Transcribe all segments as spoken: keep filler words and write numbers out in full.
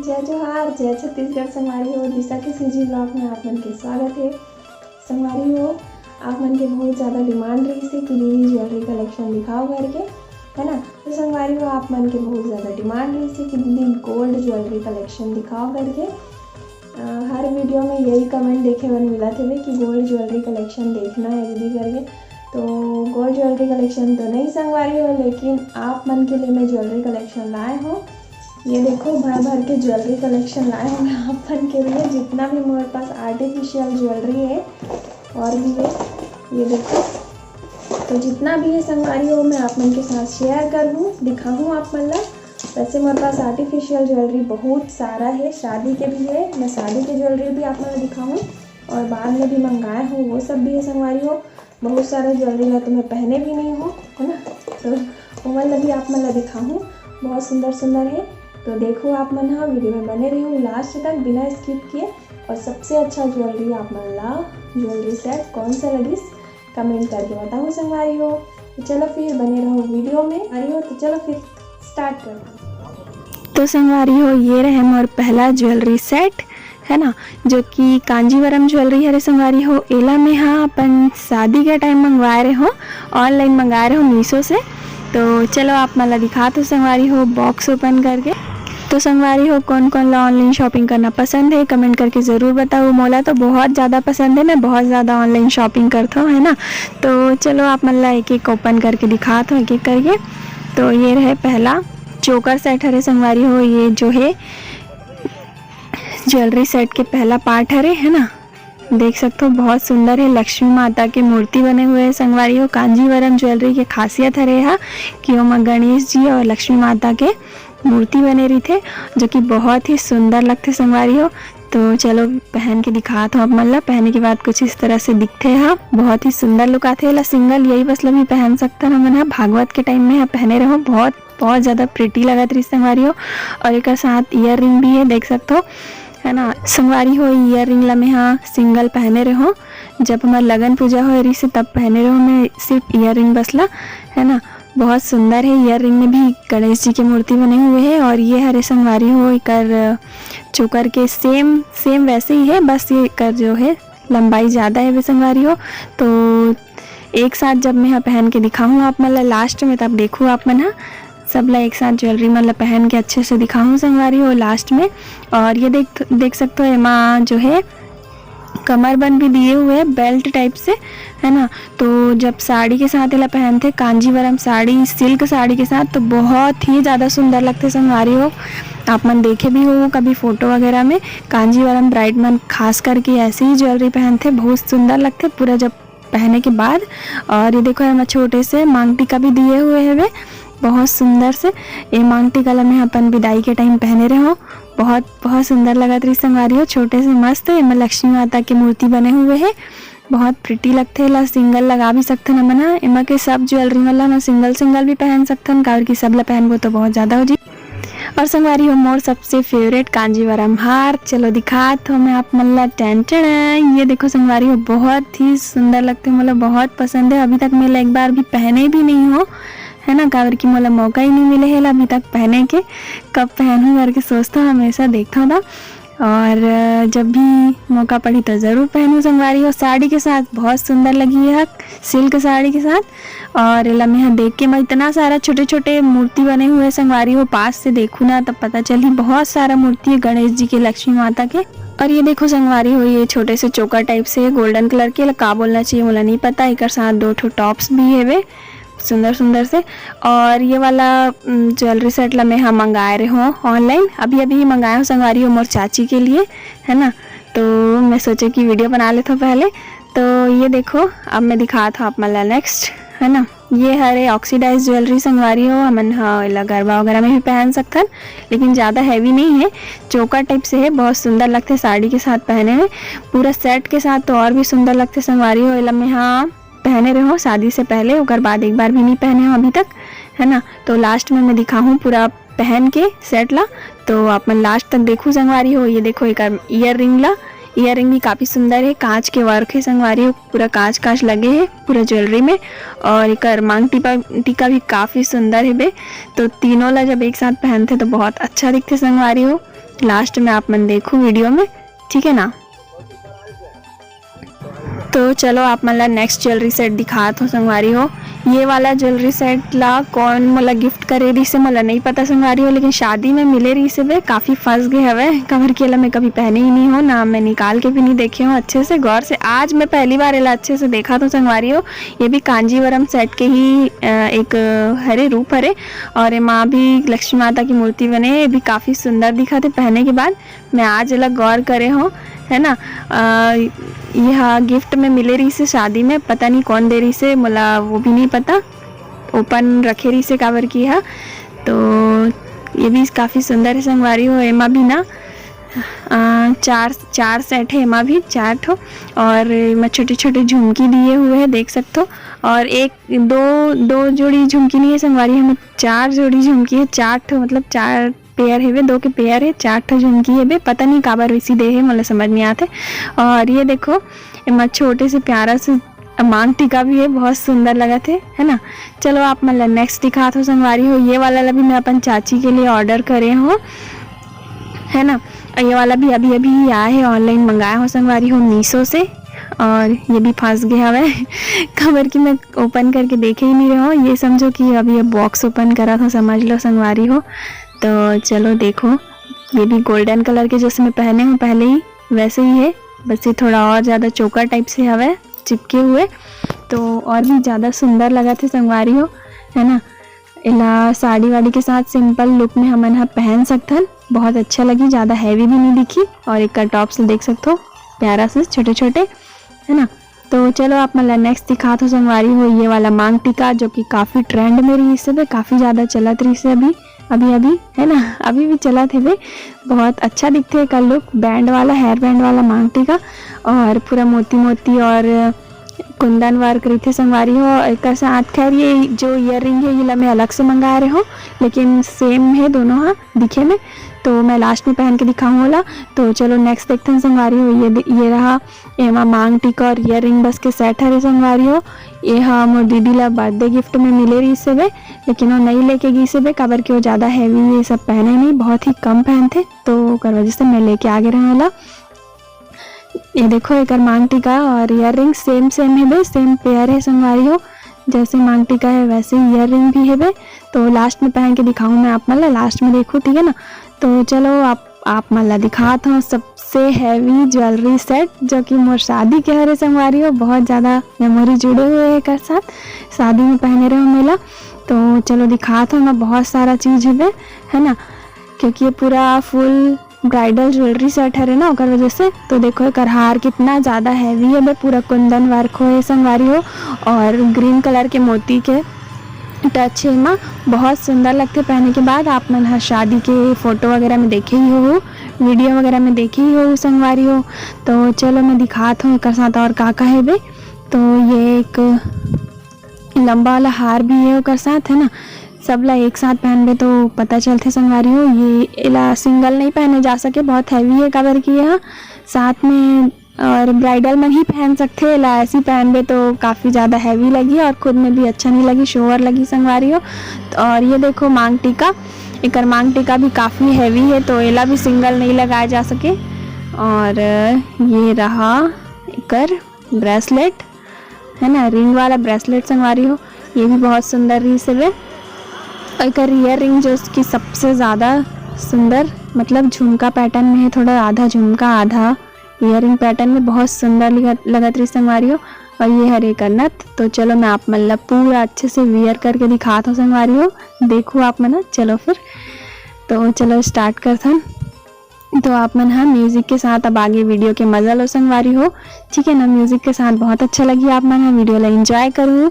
जय जोहार, जय छत्तीसगढ़ संगवारी हो। दिशा के सीजी ब्लॉग में आप मन के स्वागत है। संगवारी हो, आप मन के बहुत ज़्यादा डिमांड रहिस हे कि दीदी ज्वेलरी कलेक्शन दिखाओ करके, है ना। तो संगवारी हो, आप मन के बहुत ज़्यादा डिमांड रहिस हे कि दीदी गोल्ड ज्वेलरी कलेक्शन दिखाओ करके। अ, हर वीडियो में यही कमेंट देखे बर मिलत हवे कि गोल्ड ज्वेलरी कलेक्शन देखना है दीदी करके। तो गोल्ड ज्वेलरी कलेक्शन तो नहीं संगवारी हो, लेकिन आप मन के लिए मैं ज्वेलरी कलेक्शन लाए हूँ। ये देखो, भर भर के ज्वेलरी कलेक्शन लाए हूँ मैं आप मन के लिए। जितना भी मेरे पास आर्टिफिशियल ज्वेलरी है और भी है, ये देखो। तो जितना भी है संगवारी हो, मैं आप मन के साथ शेयर करहूँ, दिखाहूँ आप मन ला। वैसे मेरे पास आर्टिफिशियल ज्वेलरी बहुत सारा है, शादी के भी है, मैं शादी के ज्वेलरी भी आप मन ला दिखाहूँ और बाद में भी मंगाए हूँ, वो सब भी है संगवारी हो। बहुत सारा ज्वेलरी ला तो मैं पहने भी नहीं हूँ, है ना। तो ओमन ला भी आप मन ला दिखाहूँ, बहुत सुंदर सुंदर है। तो देखो आप मन हा वीडियो में बने रहो लास्ट तक बिना स्किप किए। और सबसे अच्छा ज्वेलरी आप मन ला, ज्वेलरी सेट कौन सा लगिस, कमेंट करके बताओ संगवारी हो। तो चलो फिर बने रहो वीडियो में, अरे हो तो चलो फिर स्टार्ट करते हैं। तो संगवारी हो, ये रहे मोर पहला ज्वेलरी सेट, है ना, जो कि कांजीवरम ज्वेलरी हरे संगवारी हो। एला मैं हा अपन शादी के टाइम मंगवाए रहे हो, ऑनलाइन मंगाए रहे हो मीशो से। तो चलो आप मन ला दिखात हो संगवारी हो बॉक्स ओपन करके। तो संगवारी हो, कौन कौन ला ऑनलाइन शॉपिंग करना पसंद है, कमेंट करके ज़रूर बताओ। मोला तो बहुत ज़्यादा पसंद है, मैं बहुत ज़्यादा ऑनलाइन शॉपिंग करता हूँ, है ना। तो चलो आप मन ला एक एक ओपन करके दिखात हो एक एक करके। तो ये रहे पहला चोकर सेट हरे संगवारी हो, ये जो है ज्वेलरी सेट के पहला पार्ट हरे, है ना। देख सकते हो बहुत सुंदर है, लक्ष्मी माता के मूर्ति बने हुए है संगवारी हो। कांजीवरम ज्वेलरी के खासियत हरे हा कि ओमा गणेश जी और लक्ष्मी माता के मूर्ति बने रहिथे, जो कि बहुत ही सुंदर लगथे संगवारी हो। तो चलो पहन के दिखात हो आप मन ला। पहने के बाद कुछ इस तरह से दिखथे हा, बहुत ही सुंदर लुक आथे। एला सिंगल यही बस ला भी पहन सकथन हमन हा। भागवत के टाइम में हा पहने रहो, बहुत बहुत ज़्यादा प्रिटी लगत रही संगवारी हो। और एक साथ ईयर रिंग भी है, देख सकते हो, है ना संगवारी हो। ईयर रिंग ला मैं हा सिंगल पहने रहो, जब हमार लगन पूजा होए रही से तब पहने रहो मैं सिर्फ ईयर रिंग बस ला, है ना। बहुत सुंदर है। ईयर रिंग में भी गणेश जी की मूर्ति बने हुए है। और ये हरे संगवारी हो एकर चोकर के सेम सेम वैसे ही है, बस ये कर जो है लंबाई ज़्यादा है वे संगवारी हो। तो एक साथ जब मैं हा पहन के दिखाहूँ आप मन ला लास्ट में, तब देखू आप मन हा सब ला एक साथ ज्वेलरी मन ला पहन के अच्छे से दिखाहूँ संगवारी हो लास्ट में। और ये देख देख सकते हो एमा जो है कमर बंद भी दिए हुए है बेल्ट टाइप से, है ना। तो जब साड़ी के साथ एला पहनथे, कांजीवरम साड़ी, सिल्क साड़ी के साथ, तो बहुत ही ज़्यादा सुंदर लगथे संगवारी हो। आप मन देखे भी हो कभी फोटो वगैरह में, कांजीवरम ब्राइड मन खास करके ऐसे ही ज्वेलरी पहनथे, बहुत सुंदर लगथे पूरा जब पहने के बाद। और ये देखो एमा छोटे से मांग टीका भी दिए हुए हवे, बहुत सुंदर से। ये मांग टीका ला मैं अपन विदाई के टाइम पहने रहे हूँ, बहुत बहुत सुंदर लगत रही संगवारी हो। छोटे से मस्त एमा लक्ष्मी माता के मूर्ति बने हुए है, बहुत प्रिटी लगथे। एला सिंगल लगा भी सकथन हमन ह। एमा के सब ज्वेलरी मन ला हमन सिंगल सिंगल भी पहन सकथन, काबर कि सब ला पहनबो तो बहुत ज्यादा हो जी। और संगवारी हो, मोर सबसे फेवरेट कांजीवरम हार, चलो दिखात हो मैं आप मन ला। टैन टैन, ये देखो संगवारी हो, बहुत ही सुंदर लगथे, मोला बहुत पसंद है। अभी तक मैं एक बार भी पहने भी नहीं हो, है ना, काबर कि मोला मौका ही नहीं मिले है अभी तक पहने के। कब पहनूं करके सोचता हूँ, हमेशा देखता हूँ। और जब भी मौका पड़ी तो जरूर पहनूं संगवारी हो। साड़ी के साथ बहुत सुंदर लगी है, सिल्क साड़ी के साथ। और एला मैं देख के मैं इतना सारा छोटे छोटे मूर्ति बने हुए संगवारी हो, पास से देखू ना तब पता चली बहुत सारा मूर्ति है गणेश जी के, लक्ष्मी माता के। और ये देखो संगवारी हो, ये छोटे से चोकर टाइप से है, गोल्डन कलर के, एला का बोलना चाहिए मोला नहीं पता। एकर साथ दो ठो टॉप्स भी हेवे सुंदर सुंदर से। और ये वाला ज्वेलरी सेट ला मैं हा मंगाए रहे हो ऑनलाइन, अभी अभी ही मंगाए हो संगवारी हो मोर चाची के लिए, है ना। तो मैं सोचे कि वीडियो बना लेता हूँ पहले। तो ये देखो, अब मैं दिखात हूँ आप मन ला नेक्स्ट, है ना। ये हरे ऑक्सीडाइज ज्वेलरी संगवारी हो, हमन हा एला गरबा वगैरह में भी पहन सकथन, लेकिन ज़्यादा हैवी नहीं है, चोकर टाइप से है, बहुत सुंदर लगथे साड़ी के साथ पहने में। पूरा सेट के साथ तो और भी सुंदर लगथे संगवारी हो। एला मैं हा पहने रहे हो शादी से पहले, ओकर बाद एक बार भी नहीं पहने हो अभी तक, है ना। तो लास्ट में मैं दिखाहूँ पूरा पहन के सेट ला, तो आप मन लास्ट तक देखू संगवारी हो। ये देखो एक ईयर रिंग ला, ईयर रिंग भी काफी सुंदर है, कांच के वर्क है संगवारी हो, पूरा कांच कांच लगे है पूरा ज्वेलरी में। और एकर मांग टीका टीका भी काफी सुंदर है बे। तो तीनों ला जब एक साथ पहनथे तो बहुत अच्छा दिखथे संगवारी हो। लास्ट में आप मन देखो वीडियो में, ठीक है ना। तो चलो आप मन ला नेक्स्ट ज्वेलरी सेट दिखात हो संगवारी हो। ये वाला ज्वेलरी सेट ला कौन मोला गिफ्ट करे रहिसे मोला नहीं पता संगवारी हो, लेकिन शादी में मिले रहिसे बे, काफी फंस गए हवे, काबर कि एला मैं कभी पहने ही नहीं हो ना, मैं निकाल के भी नहीं देखे हो अच्छे से गौर से। आज मैं पहली बार एला अच्छे से देखा तो संगवारी हो। ये भी कांजीवरम सेट के ही अ, एक हरे रूप हरे, और एमा भी लक्ष्मी माता की मूर्ति बने, ये भी काफी सुंदर दिखत हे पहने के बाद। मैं आज एला गौर करे हो, है ना। अ, यह गिफ्ट में मिले रहिसे शादी में, पता नहीं कौन दे रहिसे, मोला वो भी नहीं पता, ओपन रखे रहिसे काबर की हा। तो ये भी काफी सुंदर है संगवारी हो। एमा भी ना अ, चार चार सेट है, एमा भी चार ठो, और एमा छोटे छोटे झुमकी दिए हुए है, देख सकते हो। और एक दो दो जोड़ी झुमकी नहीं है संगवारी, हमें चार जोड़ी झुमकी है, चार ठो मतलब चार पेयर हेवे, दो के पेयर है, चार ठो झुमकी हेवे, पता नहीं काबर वैसी दे है, मोला समझ नहीं आते। और ये देखो एमा छोटे से प्यारा से मांग टीका भी है, बहुत सुंदर लगत है, है ना। चलो आप मन ला नेक्स्ट दिखात हो संगवारी हो। ये वाला ला भी मैं अपन चाची के लिए ऑर्डर करे हो, है ना। और ये वाला भी अभी अभी ही आया है, ऑनलाइन मंगाया हो संगवारी हो मीशो से। और ये भी फंस गया हवे काबर कि मैं ओपन करके देखे ही नहीं रहे हो। ये समझो कि अभी ये बॉक्स ओपन करा था, समझ लो संगवारी हो। तो चलो देखो, ये भी गोल्डन कलर के जैसे मैं पहने हूँ पहले ही, वैसे ही है, बस ये थोड़ा और ज़्यादा चोकर टाइप से हवे चिपके हुए, तो और भी ज़्यादा सुंदर लगत हे संगवारी हो, है ना। एला साड़ी वाड़ी के साथ सिंपल लुक में हमन ह पहन सकथन, बहुत अच्छा लगी, ज़्यादा हैवी भी नहीं दिखी। और एकर टॉप्स देख सकथो, प्यारा से छोटे छोटे, है ना। तो चलो आप मन ला नेक्स्ट दिखात हो संगवारी हो, ये वाला मांग टीका जो कि काफ़ी ट्रेंड में रहिस हे, काफ़ी ज़्यादा चलत रहिस हे अभी अभी अभी, है ना, अभी भी चलत हेवे, बहुत अच्छा दिखथे एकर लुक, बैंड वाला, हेयर बैंड वाला मांग टीका, और पूरा मोती मोती और कुंदन वर्क रहिथे संगवारी हो। एकर साथ खैर ये जो ईयर रिंग है, ये ला मैं अलग से मंगाए रहे हो, लेकिन सेम है दोनों हा दिखे में। तो मैं लास्ट में पहन के दिखाऊँ ओला। तो चलो नेक्स्ट देखथन संगवारी हो, ये दे-, ये रहा एमा मांग टीका और ईयर रिंग बस के सेट हरे संगवारी हो। ये हा मोर दीदी ला बर्थडे गिफ्ट में मिले रहिस हेवे, लेकिन वो नहीं लेके गिस हेवे, काबर कि वो ज़्यादा हैवी ये सब पहने नहीं, बहुत ही कम पहनथे, तो ओकर वजह से मैं लेके आ गे रहें एला। ये देखो एकर मांग टीका और ईयर रिंग सेम सेम हेवे, सेम पेयर है संगवारी हो, जैसे मांग टीका है वैसे ईयर रिंग भी हेवे। तो लास्ट में पहन के दिखाऊँ मैं आप मन ला, लास्ट में देखो, ठीक है ना। तो चलो आप आप मन ला दिखात हूँ सबसे हैवी ज्वेलरी सेट, जो कि मोर शादी के हरे संगवारी हो, बहुत ज़्यादा मेमोरी जुड़े हुए है एकर साथ, शादी में पहने रहे हो मेला। तो चलो दिखात हूँ मैं, बहुत सारा चीज़ हेवे, है ना, क्योंकि ये पूरा फुल ब्राइडल ज्वेलरी सेट हरे ना, ओकर वजह से। तो देखो एकर हार कितना ज़्यादा हैवी हेवे, पूरा कुंदन वर्क होए संगवारी हो, और ग्रीन कलर के मोती के टच हे एमा, बहुत सुंदर लगथे पहने के बाद। आप मन ह शादी के फोटो वगैरह में देखे ही हो, वीडियो वगैरह में देखे ही हो संगवारी हो। तो चलो मैं दिखात हूँ एकर साथ और का का हेबे। तो ये एक लंबा वाला हार भी है ओकर साथ, है ना। सब ला एक साथ पहनबे तो पता चलथे संगवारी हो, ये एला सिंगल नहीं पहने जा सके, बहुत हैवी है, काबर कि ये ह साथ में और ब्राइडल मन ही पहन सकथे एला, ऐसी पहनबे तो काफ़ी ज़्यादा हैवी लगी और खुद में भी अच्छा नहीं लगी, शोर लगी संगवारी हो। और ये देखो मांग टीका, एकर मांग टीका भी काफ़ी हैवी है, तो एला भी सिंगल नहीं लगाया जा सके। और ये रहा एकर ब्रेसलेट, है ना, रिंग वाला ब्रेसलेट संगवारी हो, ये भी बहुत सुंदर रहिस हेवे। और एकर ईयर रिंग जो कि सबसे ज़्यादा सुंदर, मतलब झुमका पैटर्न में है, थोड़ा आधा झुमका आधा ईयर रिंग पैटर्न में, बहुत सुंदर लिगत- लगत रहिस संगवारी हो। और ये हरे एकर नथ। तो चलो मैं आप मन ला पूरा अच्छे से वियर करके दिखात हूँ संगवारी हो, देखो आप मन ह। चलो फिर, तो चलो स्टार्ट करथन। तो आप मन ह म्यूजिक के साथ अब आगे वीडियो के मजा लो संगवारी हो, ठीक है ना। म्यूजिक के साथ बहुत अच्छा लगी, आप मन ह वीडियो ला एंजॉय करो।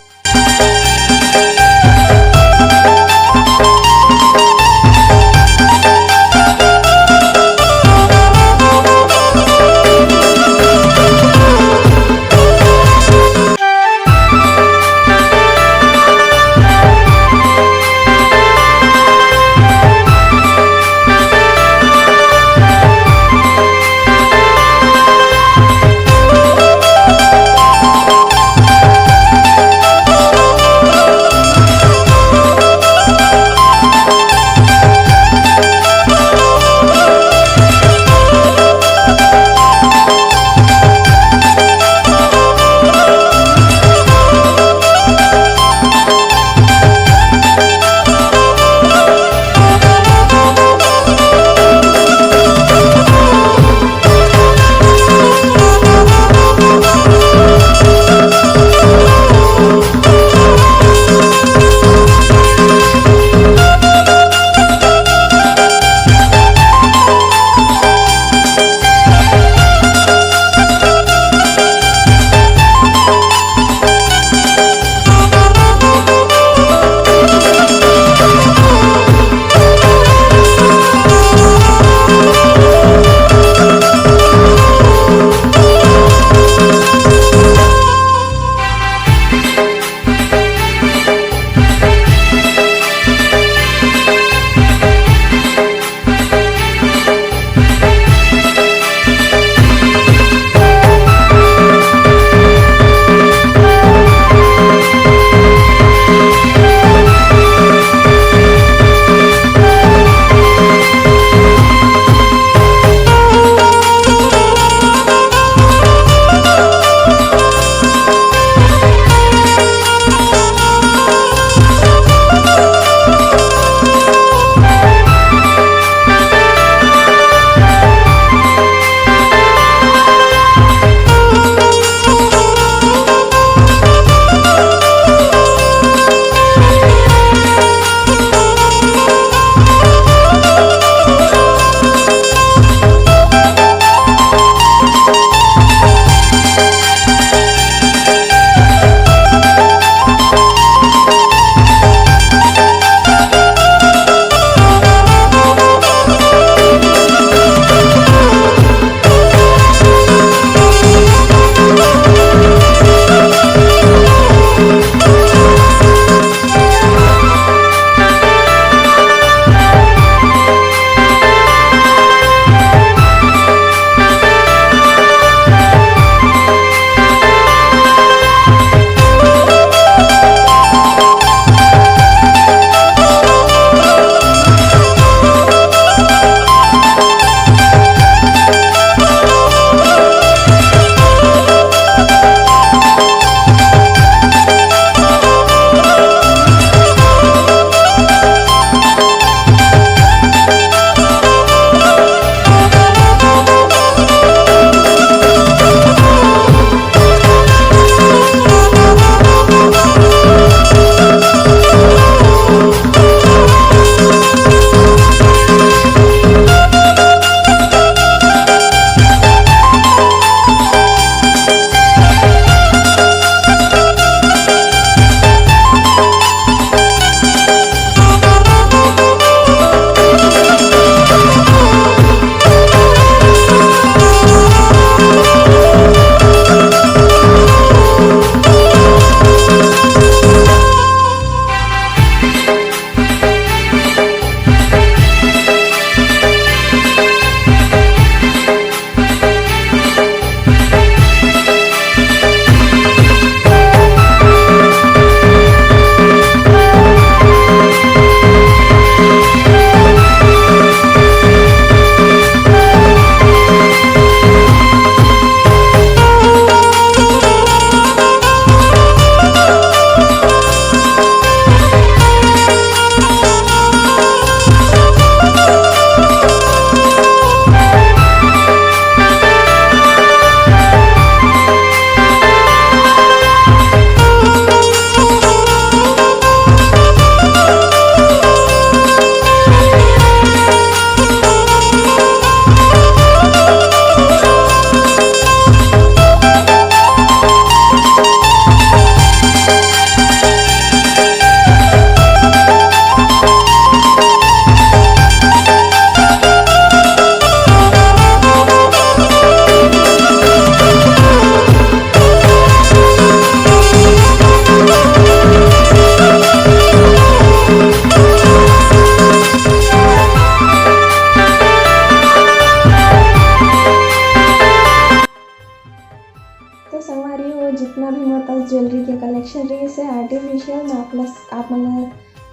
ज्वेलरी के कलेक्शन रहिस हे आर्टिफिशियल, मैं आप ला, आप मन ला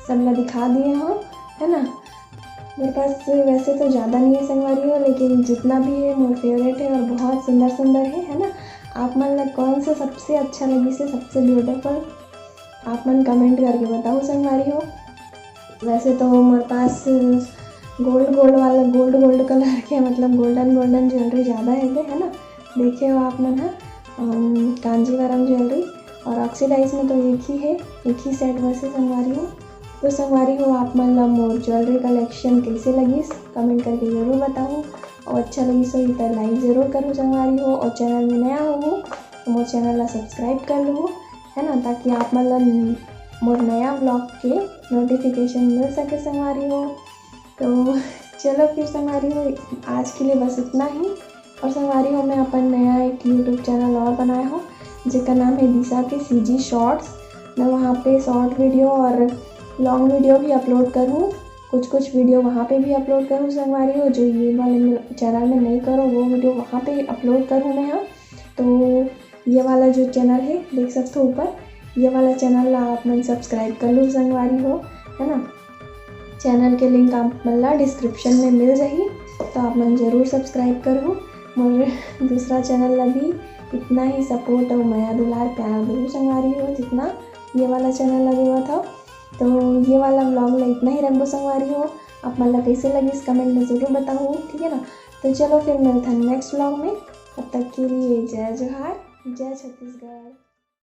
सब ला दिखा दिए हव, है ना। मोर पास वैसे तो ज़्यादा नहीं है संगवारी हो, लेकिन जितना भी है मोर फेवरेट है और बहुत सुंदर सुंदर है, है ना। आप मन ला कौन सा सबसे अच्छा लगिस हे, सबसे ब्यूटीफुल, आप मन कमेंट करके बताओ संगवारी हो। वैसे तो मोर पास गोल्ड गोल्ड वाला, गोल्ड गोल्ड कलर के, मतलब गोल्डन गोल्डन ज्वेलरी ज़्यादा है, है ना। देखे हो आप मन ह, अम, कांजीवरम ज्वेलरी और ऑक्सीडाइज में तो एक ही है, एक ही सेट वैसे संगवारी हो। तो संगवारी हो, आप मन ला मोर ज्वेलरी कलेक्शन कैसे लगिस, कमेंट करके जरूर बताओ, और अच्छा लगिस होही तो लाइक जरूर करो संगवारी हो, और चैनल में नया हो तो मोर चैनल ला सब्सक्राइब कर लो, है ना, ताकि आप मन ला मोर नया व्लॉग के नोटिफिकेशन मिल सके संगवारी हो। तो चलो फिर संगवारी हो, आज के लिए बस इतना ही। और संगवारी हो, मैं अपन नया एक यूट्यूब चैनल और बनाए हव, जेकर नाम है दिशा के सीजी शॉर्ट्स। मैं वहाँ पे शॉर्ट वीडियो और लॉन्ग वीडियो भी अपलोड करूँ, कुछ कुछ वीडियो वहाँ पे भी अपलोड करूँ संगवारी हो। जो ये वाले चैनल में नहीं करो, वो वीडियो वहाँ पे अपलोड करूँ मैं। हाँ, तो ये वाला जो चैनल है, देख सकते हो ऊपर, ये वाला चैनल ला आप मन सब्सक्राइब कर लो संगवारी हो, है ना। चैनल के लिंक आप मन ला डिस्क्रिप्शन में मिल जाही, तो आप मन जरूर सब्सक्राइब करहू। मोर दूसरा चैनल ला भी इतना ही सपोर्ट और मया दुलार प्यार दो संगवारी हो, जितना ये वाला चैनल ला देवत हव। तो ये वाला व्लॉग ला इतना ही रखबो संगवारी हो। आप मन ला कैसे लगिस, कमेंट में जरूर बताओ, ठीक है ना। तो चलो फिर मिलथन नेक्स्ट व्लॉग में, तब तक के लिए जय जोहार, जय छत्तीसगढ़।